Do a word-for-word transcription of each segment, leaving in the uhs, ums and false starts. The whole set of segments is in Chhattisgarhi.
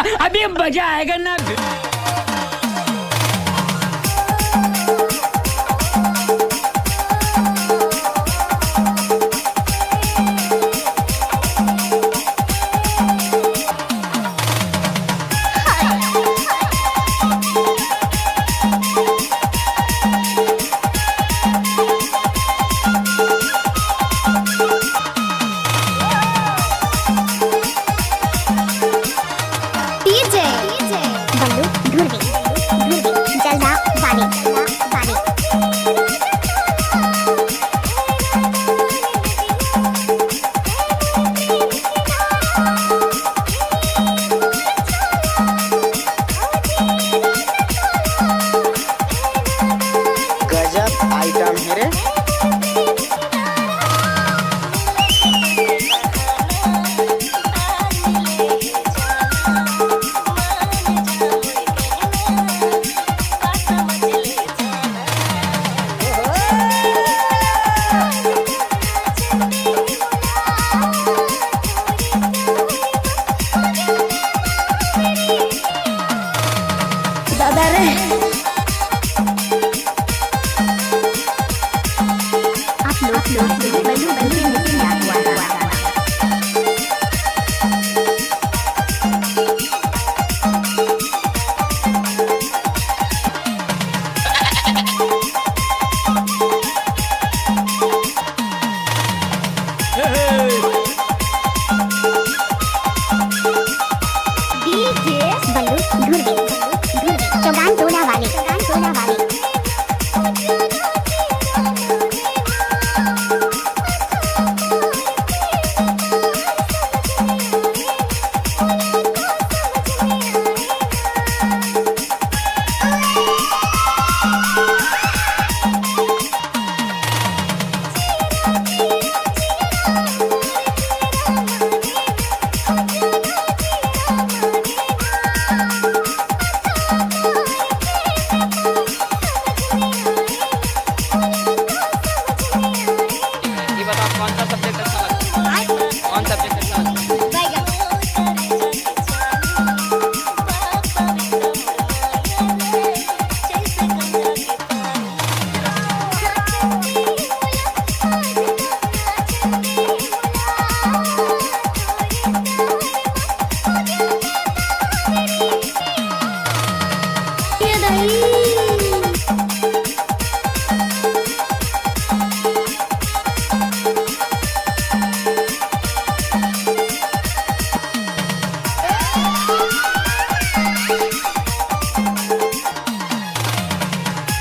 अभी मजा आएगा ना। डीजे बल्लू धुर्वी, धुर्वी जलदा वाले, वाले। गजब आइटम है रे। दादा रे। आप लोग, आप लोग, बल्लू, बल्लू, बल्लू, बल्लू, डीजे बल्लू धुर्वी, धुर्वी, चौगान टोला वाले, चौगान टोला वाले। ये बताओ, कौन सा सब्जेक्ट अच्छा लगता है? कौन सब्जेक्ट अच्छा लगता है?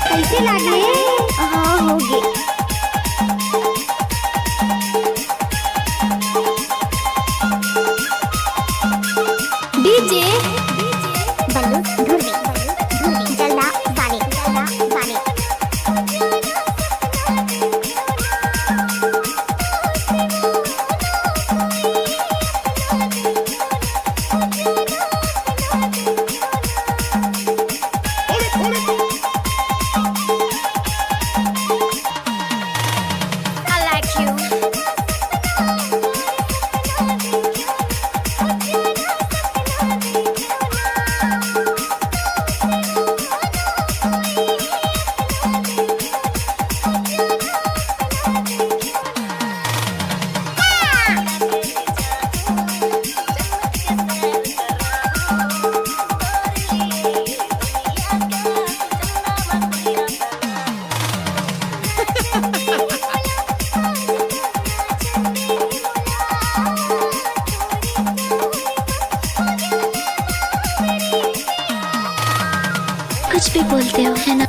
कैसे लागे? हाँ, हो गे। डीजे बल्लू धुर्वी, धुर्वी, जलदा वाले, जलदा वाले। I like you। कुछ भी बोलते हो, है ना?